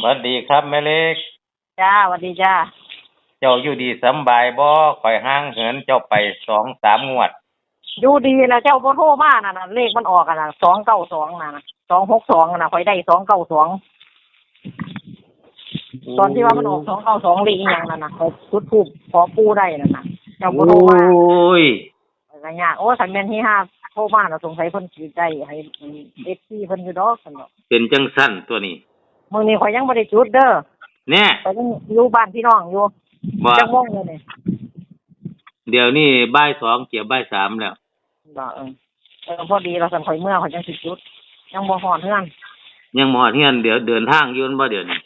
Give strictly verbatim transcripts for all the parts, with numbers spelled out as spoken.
วัสดีครับแม่เล็ก จ้า หวัดดีจ้า เจ้าอยู่ดีสำบายบ่ ข้อยห่างเหินเจ้าไปสองสามงวด อยู่ดีล่ะ เจ้าบ่โทรมานั่นน่ะ เลขมันออกอะน่ะ สองเก้าสอง นั่นน่ะ สองหกสอง นั่นน่ะ ข้อยได้ สองเก้าสอง ตอนที่ว่ามันออก สองเก้าสอง เลขอีหยังนั่นน่ะ ข้อยจุดธูปขอปู่ได้นั่นน่ะ เจ้าบ่โทรมา โอ้ย ข้อยก็ยาก โอ้ย คันแม่นเฮฮาโทรมาน่ะ สงสัยเพิ่นสิได้ให้ เอฟซี เพิ่นอยู่ดอก ซั่นดอก เป็นจั่งซั่นตั๊วนี้ มื้อนี้ข้อยยังบ่ได้จุดเด้อ แน่ ข้อยยังอยู่บ้านพี่น้องอยู่ บ่ จักโมงแล้วนี่ เดี๋ยวนี้บ่ายสอง เกือบบ่ายสามแล้ว บ่ เออ เออ พอดีแล้ว คันข้อยเมือข้อยจั่งสิจุด ยังบ่ฮอดเฮือน ยังบ่ฮอดเฮือน เดี๋ยวเดินทางอยู่แม่นบ่เดี๋ยวนี้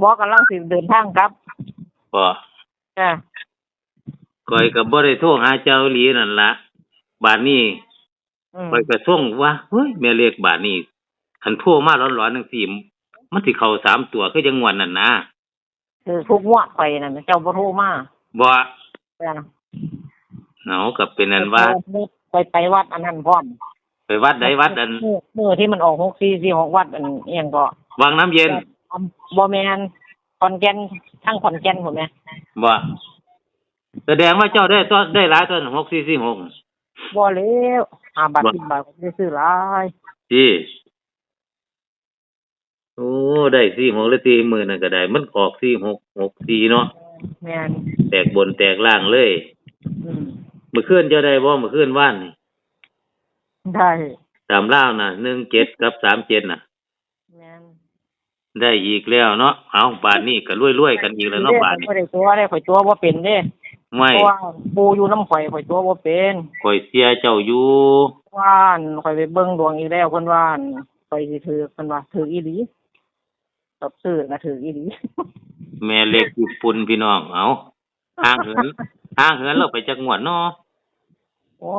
บ่ กำลังสิเดินทางกลับ บ่ จ้า ข้อยก็บ่ได้โทรหาเจ้าอีหลีนั่นล่ะ บาดนี้ อืม ข้อยก็ส่งว่า เฮ้ย แม่เล็กบาดนี้ คันโทรมาหลอนๆจั่งซี้ มันสิเข้าสามตัวคือจั่งงวดนั่นนะ ถืกทุกงวดข้อยนั่น เจ้าบ่โทรมา บ่ จ้ะ เอา ก็เป็นอันว่า ข้อยไปวัดอันนั้นพร้อม ไปวัดใด วัดอัน มื้อ มื้อที่มันออก หกสี่สี่หก วัดอันอิหยังก็ วังน้ำเย็น บ่แม่น ขอนแก่น ทางขอนแก่นพู้นแหม บ่ แสดงว่าเจ้าได้ตั๊ว ได้หลายตั๊ว หกสี่สี่หก บ่แล้ว ห้าบาท บ่ สิบบาท ก็บ่ได้ซื้อหลาย ติ โอ้ ได้ สี่หก เลยติ มื้อนั้นก็ได้ มันออก สี่หกหกสี่ เนาะ แม่น แตกบนแตกล่างเลย อืม มื้อคืนเจ้าได้บ่ มื้อคืนวานนี่ ได้ ตามลาวน่ะ หนึ่งเจ็ด กับ สามเจ็ด น่ะ แม่น ได้อีกแล้วเนาะ เอ้า บาดนี้ก็รวยๆกันอีกแล้วเนาะ บาดนี้ บ่ได้ตั๋วเด้ ข้อยตั๋วบ่เป็นเด้ ไม่ เพราะว่าปู่อยู่นำข้อย ข้อยตั๋วบ่เป็น ข้อยเชื่อเจ้าอยู่ ว่าอัน ข้อยไปเบิ่งดวงอีกแล้ว เพิ่นว่าอัน ข้อยสิถืก เพิ่นว่าถืกอีหลี กับซื้อน่ะถืกอีหลี แม่เล็กอยู่ปุ่นพี่น้อง เอ้า ห่างเหิน ห่างเหินเราไปจักงวดเนาะ โอ้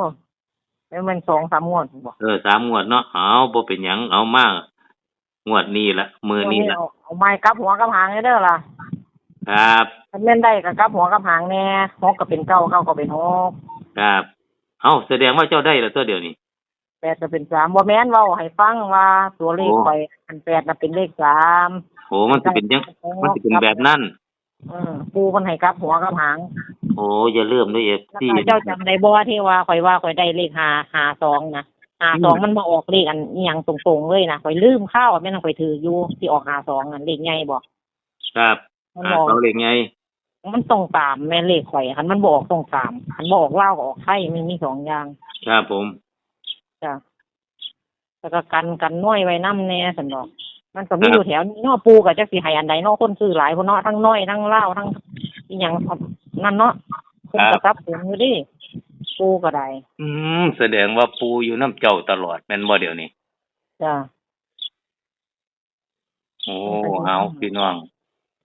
แล้วมันสองสามงวดบ่ เออ สามงวดเนาะ เอา บ่เป็นหยัง เอามา งวดนี้ละ มื้อนี้ละ เอา เอาไม้กลับหัวกลับหางให้เด้อล่ะ ครับ คันแม่นได้ก็กลับหัวกลับหางแน่ หกก็เป็นเก้า เก้าก็เป็นหก ครับ เอ้า แสดงว่าเจ้าได้แล้วตั๊วเดี๋ยวนี้ แปดก็เป็นสาม บ่แม่น เว้าให้ฟังว่าตัวเลข โอ้ ข้อย อันแปดน่ะเป็นเลขสาม โอ้ มันสิเป็นจั่ง มันสิเป็นแบบนั้น เออ ปู่เพิ่นให้กลับหัวกลับหาง โอ้ อย่าลืมเด้อ เอฟซี แล้วก็เจ้าจำได้บ่ที่ว่าข้อยว่าข้อยได้เลขห้า ห้าสอง น่ะ ห้าสอง อืม มันมาออกเลขอันอิหยังตรงๆเลยน่ะ ข้อยลืมข่าว แม่นข้อยถืกอยู่ ที่ออกห้าสอง นั่น เลขใหญ่บ่ ครับ มันออก ห้าสอง เลขใหญ่ มันต้องตามแม่นเลขข้อย คันมันบ่ออกต้องตาม คันบ่ออกลาวก็ออกไทย มันมีสองอย่าง ครับผม จ้ะ แล้วก็กัน กันน้อยไว้นำแน่ซั่นดอก มันก็มี ครับ อยู่แถวนี้เนาะ ปู่ก็จักสิให้อันใดเนาะ คนซื้อหลายพุ้นเนาะ ทั้งน้อย ทั้งลาว ทั้งอิหยังนั่นเนาะ เพิ่นก็ ครับ สับสนอยู่เด้ ปู่ก็ได้ อืม แสดงว่าปู่อยู่นำเจ้าตลอดแม่นบ่เดี๋ยวนี้ จ้ะ โอ้ เอาพี่น้อง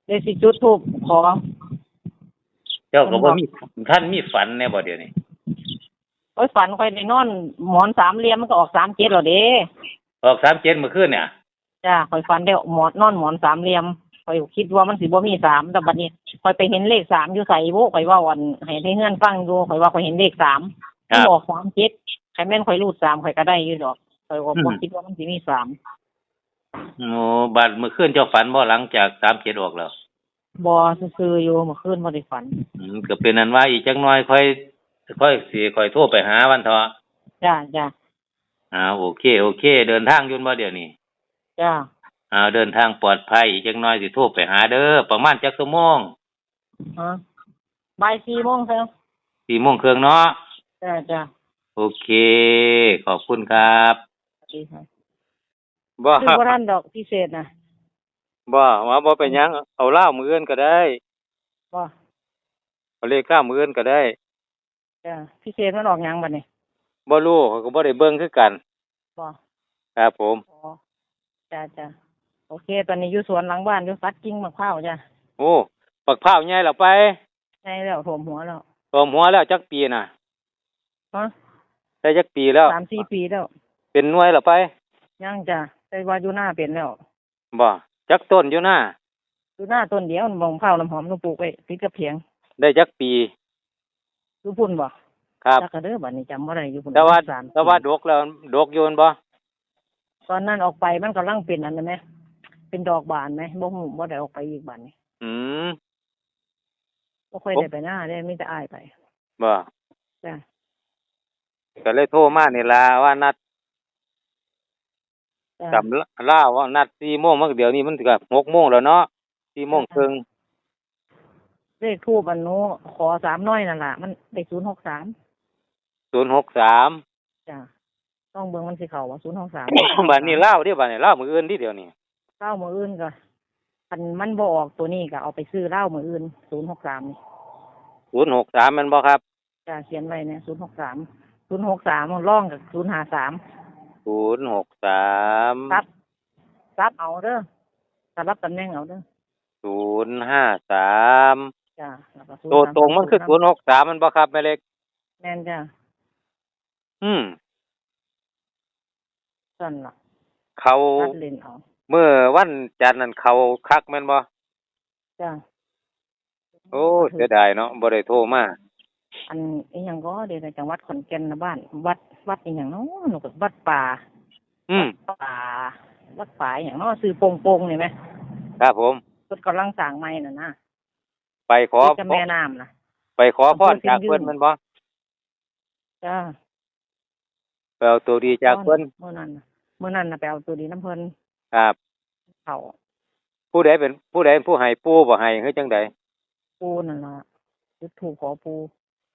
เดี๋ยวสิจุดธูปขอ เจ้าก็บ่มี ท่านมีฝันแน่บ่เดี๋ยวนี้ โอ้ย ฝันข้อยได้นอนหมอนสามเหลี่ยม มันก็ออกสามเจ็ดแล้วเด้ ออกสามเจ็ดมื้อคืนเนี่ย จ้า ข้อยฝันได้หมอน นอนหมอนสามเหลี่ยม ข้อยคิดว่ามันสิบ่มีสาม แต่บัดนี้ข้อยไปเห็นเลขสามอยู่ไสบุ ข้อยเว้าอันให้ในเฮือนฟังอยู่ ข้อยว่าข้อยเห็นเลขสาม ครับ มันออกสามเจ็ด คันแม่นข้อยรูดสาม ข้อยก็ได้อยู่ดอก ข้อยก็บ่ อืม คิดว่ามันสิมีสาม โอ้ บัดมื้อคืนเจ้าฝันบ่ หลังจากสามเจ็ดออกแล้ว บ่ ซื่อๆอยู่ มื้อคืนบ่ได้ฝัน อืม ก็เป็นอันว่าอีกจักหน่อยค่อย ค่อยสิ ค่อยโทรไปหาวันเถาะ จ้า จ้า อ่า โอเค โอเค เดินทางอยู่บ่เดี๋ยวนี้ จ้า อ่า เดินทางปลอดภัย อีกจักหน่อยสิโทรไปหาเด้อ ประมาณจักชั่วโมง ฮะ บ่ายสี่โมงเทิง สี่โมงครึ่งเนาะ จ้า จ้า โอเค ขอบคุณครับ สวัสดีค่ะ บ่ ซื้อบ่ทันดอกพิเศษน่ะ บ่ ว่าบ่เป็นหยัง เอาลาวมื้ออื่นก็ได้ บ่ เอาเลขลาวมื้ออื่นก็ได้ จ้ะ พิเศษมันออกหยังบัดนี้ บ่รู้ ข้อยก็บ่ได้เบิ่งคือกัน บ่ ครับผม อ๋อ จ้ะ จ้ะ โอเค ตอนนี้อยู่สวนหลังบ้านอยู่ ตัดกิ่งมะพร้าวจ้ะ โอ้ บักพร้าวใหญ่แล้วไป ใหญ่แล้ว ท่วมหัวแล้ว ท่วมหัวแล้ว จักปีน่ะ ฮะ ได้จักปีแล้ว สามสี่ปีแล้ว เป็นหน่วยแล้วไป ยังจ้ะ แต่ว่าอยู่นาเป็นแล้ว บ่ จักต้นอยู่นา อยู่นาต้นเดียว มะพร้าวน้ำหอมหนูปลูกไว้ติดกับเถียง ได้จักปี อยู่พุ้นบ่ ครับ จักกะเด้อ บัดนี้จำบ่ได้ อยู่พุ้น แต่ว่า สาม แต่ว่าดกแล้ว ดกอยู่แม่นบ่ ตอนนั้นออกไปมันกำลังเป็นอันนั้นแหม เป็นดอกบานไหม บ่ฮู้ บ่ได้ออกไปอีกบาดนี้ อืม บ่ค่อย ผม ได้ไปนาเด้ มีแต่อ้ายไป บ่ จ้ะ ก็เลยโทรมานี่ล่ะ ว่านัด จ้ะ ตำลาว ว่านัดสี่โมง มันก็ เดี๋ยวนี้มันก็หกโมงแล้วเนาะ สี่โมงครึ่ง เลขธูปอันหนูขอสามน้อยนั่นล่ะ มันได้ศูนย์หกสาม ศูนย์หกสาม จ้ะ ลองเบิ่งมันสิเข้าบ่ ศูนย์หกสาม บาดนี้ลาวเด้ บาดนี้ลาวมื้ออื่นเด้ เดี๋ยวนี้ ลาวมื้ออื่นก็ คันมันบ่ออกตัวนี้ก็เอาไปซื้อลาวมื้ออื่น ศูนย์หกสาม นี่ ศูนย์หกสาม แม่นบ่ครับ จ้ะ เขียนไว้เนี่ย ศูนย์หกสาม ศูนย์หกสาม ลองกับ ศูนย์ห้าสาม ศูนย์หกสาม สับ สับเอาเด้อ สลับตำแหน่งเอาเด้อ ศูนย์ห้าสาม จ้ะ แล้วก็ ตัวตรงมันคือ ศูนย์ห้าสาม ศูนย์หกสาม แม่นบ่ครับ แม่เล็ก แม่นจ้ะ อืม ซั่นล่ะ เขา ตัดเล่นเอา มื้อวันจันทร์นั่นเขาคักแม่นบ่ จ้ะ โอ้ ก็ถือ เสียดายเนาะ บ่ได้โทรมา อันอิหยังก็เดี๋ยวนะ จังหวัดขอนแก่นนะ บ้าน วัด วัดอิหยังเนาะ หนูก็วัดป่า อืม วัดป่า วัดป่าอิหยังเนาะ ชื่อโป่งๆ นี่ไหม ครับผม เพิ่นกำลังสร้างใหม่น่ะนะ ไปขอ ติดกับแม่น้ำน่ะ ไปขอพร อำเภอเชียงยืน จากเพิ่นแม่นบ่ จ้า ไปเอาตัวดีจากเพิ่น มื้อนั้นน่ะ มื้อนั้นน่ะไปเอาตัวดีนำเพิ่น ครับ เขา ผู้ใดเป็น ผู้ใดเป็นผู้ให้ ปู่บ่ให้ คือจั่งใด ปู่นั่นล่ะ จุดธูปขอปู่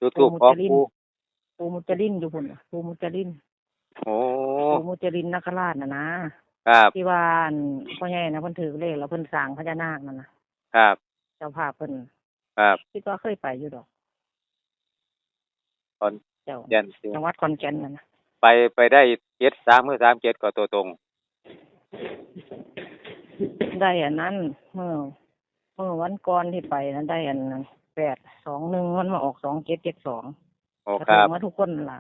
จุดธูปขอปู่ ปู่มุจลิน ปู่ ปู่มุจลินอยู่พุ้นน่ะ ปู่มุจลิน โอ้ ปู่มุจลินนาคราชน่ะนะ ครับ ที่ว่าอันพ่อใหญ่น่ะเพิ่นถือเลขแล้วเพิ่นสร้างพญานาคนั่นน่ะ ครับ เจ้าภาพเพิ่น ครับ คิดว่าเคยไปอยู่ดอก ขอน เจ้า แก่นสิ จังหวัดขอนแก่นนั่นน่ะ ไป ไปได้ เจ็ดสาม หรือ สามเจ็ด ก็ตัวตรง ได้อันนั้น เมื่อ เมื่อวันก่อนที่ไปนั้นได้อันนั้น แปดสองหนึ่ง มันมาออก สองเจ็ดเจ็ดสอง โอ้ ก็ ครับ ถูกมาทุกคนนั่นล่ะ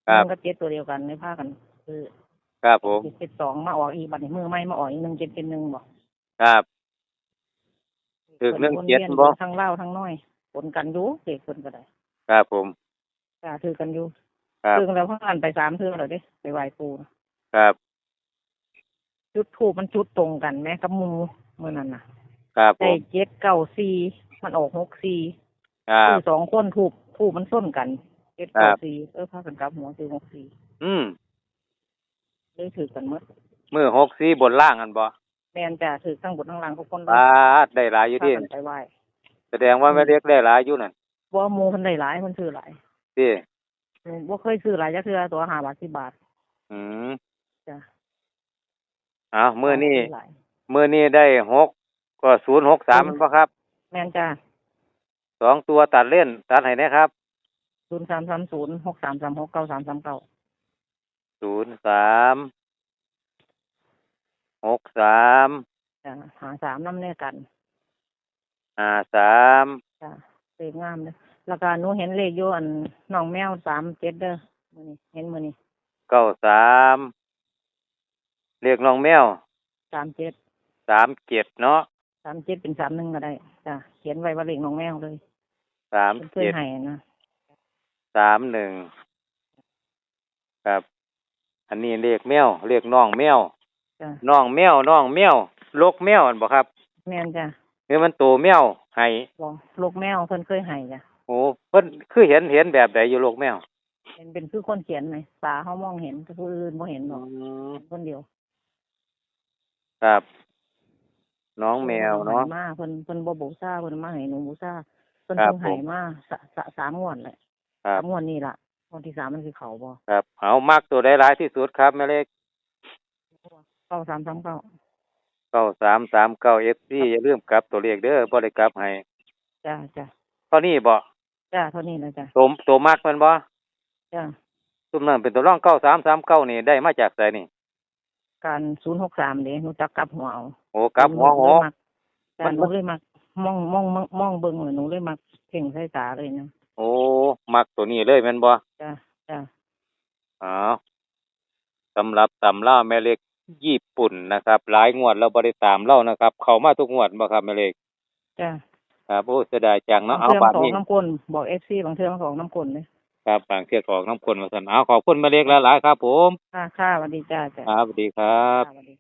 ครับ หนึ่งกับเจ็ดตัวเดียวกัน เลยพากันซื้อ ครับผม เจ็ดเจ็ดสอง มาออกอีก บัดนี้มื้อใหม่มาออกอีก หนึ่งเจ็ดเจ็ดหนึ่ง บ่ ครับ ถืก เพิ่น หนึ่งเจ็ด วนเวียน บ่ อยู่ทั้งลาวทั้งน้อย ปนกันอยู่ เลขเพิ่นก็ได้ ครับผม จ้า ถืกกันอยู่ ครับ ถืกแล้ว พากันไปสามเทื่อแล้วเด้ ไปไหว้ปู่ ครับ จุดธูปมันจุดตรงกันแหมกับหมู่มื้อนั้นน่ะ ครับผม ได้ เจ็ดเก้าสี่ มันออก หกสี่ ครับ ซื้อสองคน ธูป ธูปมันชนกัน เจ็ดเก้าสี่ ครับ เออ พากันกลับหัวซื้อ หกสี่ อืม เลยถืกกันหมด มื้อ หกสี่ บนล่างหั่นบ่ แม่นจ้ะ ถืกทั้งบนทั้งล่างทุกคนเลย ปาด ได้หลายอยู่เด้ พากันไปไหว้ แสดงว่าแม่เล็กได้หลายอยู่นั่น บ่ หมู่เพิ่นได้หลาย เพิ่นซื้อหลาย ติ หมู่บ่เคยซื้อหลายจักเทื่อ ตัวห้าบาท สิบบาท อืม จ้ะ เอา มื้อนี้ หลาย มื้อนี้ได้หก ก็ ศูนย์หกสาม แม่นบ่ครับ แม่นจ้ะ สองตัวตัดเล่น ตัดให้แหน่ครับ ศูนย์สามสามศูนย์ หกสามสามหก เก้าสามสามเก้า ศูนย์สาม หกสาม จ้ะ ห้าสาม นำแหน่กัน ห้าสาม จ้ะ เลขงามเด้อ แล้วก็หนูเห็นเลขอยู่อันน้องแมว สามเจ็ด เด้อ มื้อนี้ เห็นมื้อนี้ เก้าสาม เลขน้องแมว สามเจ็ด สามเจ็ด เนาะ สามเจ็ด เป็น สามหนึ่ง ก็ได้ จ้ะ เขียนไว้ว่าเลขน้องแมวเลย สามเจ็ด เพิ่นเคยให้นะ สามหนึ่ง ครับ อันนี้เลขแมว เลขน้องแมว จ้ะ น้องแมว น้องแมว ลกแมวหั่นบ่ครับ แม่นจ้ะ หรือมันโตแมวให้ บ่ ลกแมวเพิ่นเคยให้จ้ะ โอ้ เพิ่นคือเห็น เห็นแบบใดอยู่ลกแมว เห็นเป็นคือคนเขียนไหม ตาเฮามองเห็น แต่ผู้อื่นบ่เห็นดอก อืม เห็นคนเดียว ครับ น้องแมวเนาะ เพิ่นมาให้มา เพิ่น เพิ่นบ่บูชา เพิ่นมาให้หนูบูชา เพิ่น ครับ เพิ่งให้ ผม มา สะ สะ สามงวดแหละ ครับ สามงวดนี่ล่ะ งวดที่สามมันสิเข้าบ่ ครับ เอา มักตัวใดหลายที่สุดครับแม่เล็ก เก้าสามสามเก้า เก้าสามสามเก้า เอฟซี อย่าลืมกลับตัวเลขเด้อ บ่ได้กลับให้ จ้ะ จ้ะ เท่านี้บ่ จ้ะ เท่านี้แหละจ้ะ ตัว ตัวมักแม่นบ่ จ้ะ ซุมนั้นเป็นตัวรอง เก้าสามสามเก้า นี่ได้มาจากไสนี่ การ ศูนย์หกสาม เด้ รู้จักกลับหัวเอา โอ้ กลับหัว หนูเลยมัก จ้ะ มัน หนูเลยมัก มอง มอง มอง มองเบิ่งเลย หนูเลยมักเพ่งใส่ตาเลยนะ โอ้ มักตัวนี้เลยแม่นบ่ จ้ะ จ้ะ อ๋อ สำหรับตำลาวแม่เล็กญี่ปุ่นนะครับ หลายงวดแล้วบ่ได้ตามลาวนะครับ เข้ามาทุกงวดบ่ครับแม่เล็ก จ้ะ ครับ โอ้ เสียดายจังเนาะ บางเทื่อ เอา บาดนี้ ออกนำกลน บอก เอฟซี บางเทื่อมันก็ออกนำกลนเด้ ครับ บางเทื่อก็ออกนำกลนว่าซั่น เอา ขอบคุณแม่เล็กหลายๆครับผม ค่ะ ค่ะ สวัสดีจ้า จ้ะ ครับ สวัสดีครับ ค่ะ สวัสดี